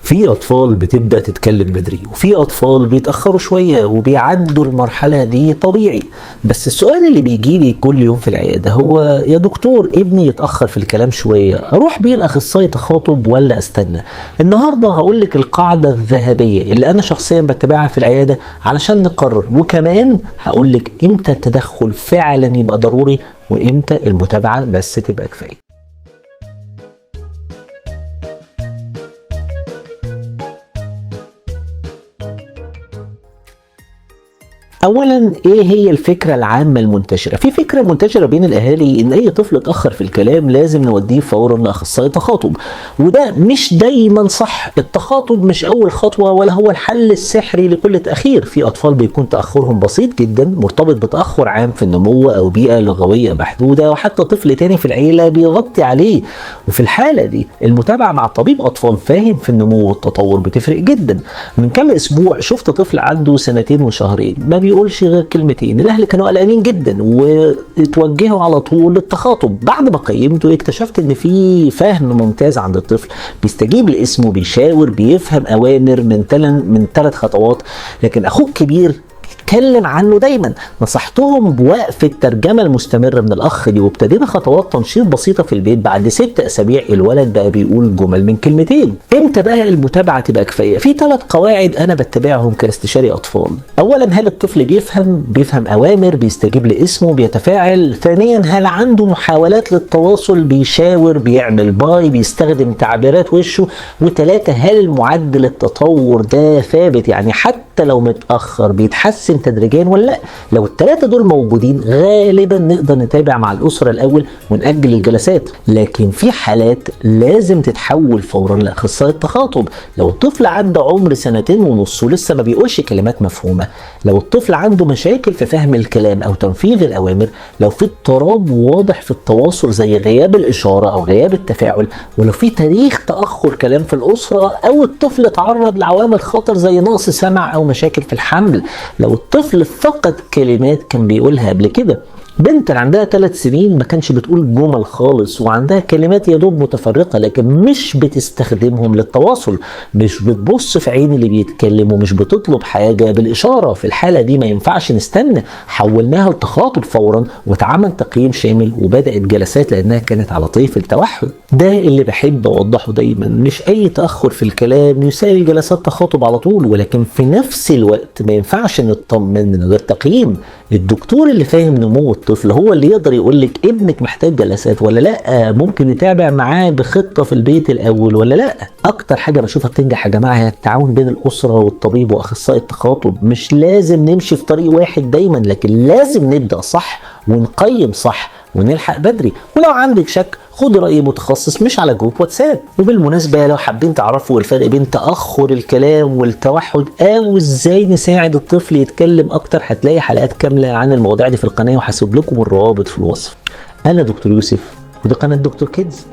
في أطفال بتبدأ تتكلم بدري، وفي أطفال بيتأخروا شوية وبيعدوا المرحلة دي طبيعي. بس السؤال اللي بيجيلي كل يوم في العيادة هو: يا دكتور، ابني يتأخر في الكلام شوية، أروح بيه لأخصائي تخاطب ولا أستنى؟ النهاردة هقولك القاعدة الذهبية اللي أنا شخصيا بتبعها في العيادة علشان نقرر، وكمان هقولك إمتى التدخل فعلا يبقى ضروري وإمتى المتابعة بس تبقى كفاية. اولا، ايه هي الفكرة العامة المنتشرة؟ في فكرة منتشرة بين الاهالي ان اي طفل اتاخر في الكلام لازم نوديه فورا لاخصائي تخاطب، وده مش دايما صح. التخاطب مش اول خطوة ولا هو الحل السحري لكل تاخير. في اطفال بيكون تاخرهم بسيط جدا، مرتبط بتاخر عام في النمو او بيئة لغوية محدودة، وحتى طفل تاني في العيلة بيغطي عليه. وفي الحالة دي المتابعة مع طبيب اطفال فاهم في النمو والتطور بتفرق جدا. من كام اسبوع شفت طفل عنده سنتين وشهرين ما بيقولش غير كلمتين. الاهل كانوا قلقانين جدا واتوجهوا على طول للتخاطب. بعد ما قيمته اكتشفت ان في فهم ممتاز عند الطفل، بيستجيب لاسمه، بيشاور، بيفهم اوامر من ثلاث خطوات. لكن اخوه الكبير اتكلم عنه دايما. نصحتهم بوقف الترجمة المستمرة من الاخ دي، وابتدينا خطوات تنشيط بسيطة في البيت. بعد 6 اسابيع الولد بقى بيقول جمل من كلمتين. امتى بقى المتابعة تبقى كفاية؟ في 3 قواعد انا بتبعهم كاستشاري اطفال. اولا، هل الطفل بيفهم اوامر، بيستجيب لاسمه، بيتفاعل؟ ثانيا، هل عنده محاولات للتواصل، بيشاور، بيعمل باي، بيستخدم تعبيرات وشه؟ وثلاثة، هل معدل التطور ده ثابت، يعني حتى لو متاخر بيتحسن تدريجيا ولا لا؟ لو الثلاثة دول موجودين غالبا نقدر نتابع مع الاسرة الاول ونأجل الجلسات. لكن في حالات لازم تتحول فورا لاخصائي التخاطب. لو الطفل عنده عمر 2.5 سنين ولسه ما بيقولش كلمات مفهومه، لو الطفل عنده مشاكل في فهم الكلام او تنفيذ الاوامر، لو في اضطراب واضح في التواصل زي غياب الاشارة او غياب التفاعل، ولو في تاريخ تاخر كلام في الاسرة، او الطفل تعرض لعوامل خطر زي نقص سمع او مشاكل في الحمل، لو الطفل فقد كلمات كان بيقولها قبل كده. بنت عندها 3 سنين ما كانش بتقول جمل خالص، وعندها كلمات يا دوب متفرقة، لكن مش بتستخدمهم للتواصل، مش بتبص في عين اللي بيتكلم، ومش بتطلب حاجة بالإشارة. في الحالة دي ما ينفعش نستنى، حولناها لتخاطب فورا واتعمل تقييم شامل وبدأت جلسات لأنها كانت على طيف التوحد. ده اللي بحب أوضحه دايما، مش أي تأخر في الكلام يساوي جلسات تخاطب على طول، ولكن في نفس الوقت ما ينفعش نطمن من غير تقييم. الدكتور اللي فاهم نمو الطفل هو اللي يقدر يقول لك ابنك محتاج جلسات ولا لا، ممكن نتابع معاه بخطه في البيت الاول ولا لا. اكتر حاجة بشوفها بتنجح يا جماعة هي التعاون بين الاسرة والطبيب واخصائي التخاطب. مش لازم نمشي في طريق واحد دايما، لكن لازم نبدا صح ونقيم صح ونلحق بدري. ولو عندك شك خد رأي متخصص مش على جروب واتساب. وبالمناسبة لو حابين تعرفوا الفرق بين تأخر الكلام والتوحد او ازاي نساعد الطفل يتكلم اكتر، هتلاقي حلقات كاملة عن المواضيع دي في القناة، وهسيب لكم الروابط في الوصف. انا دكتور يوسف، ودي قناة دكتور كيدز.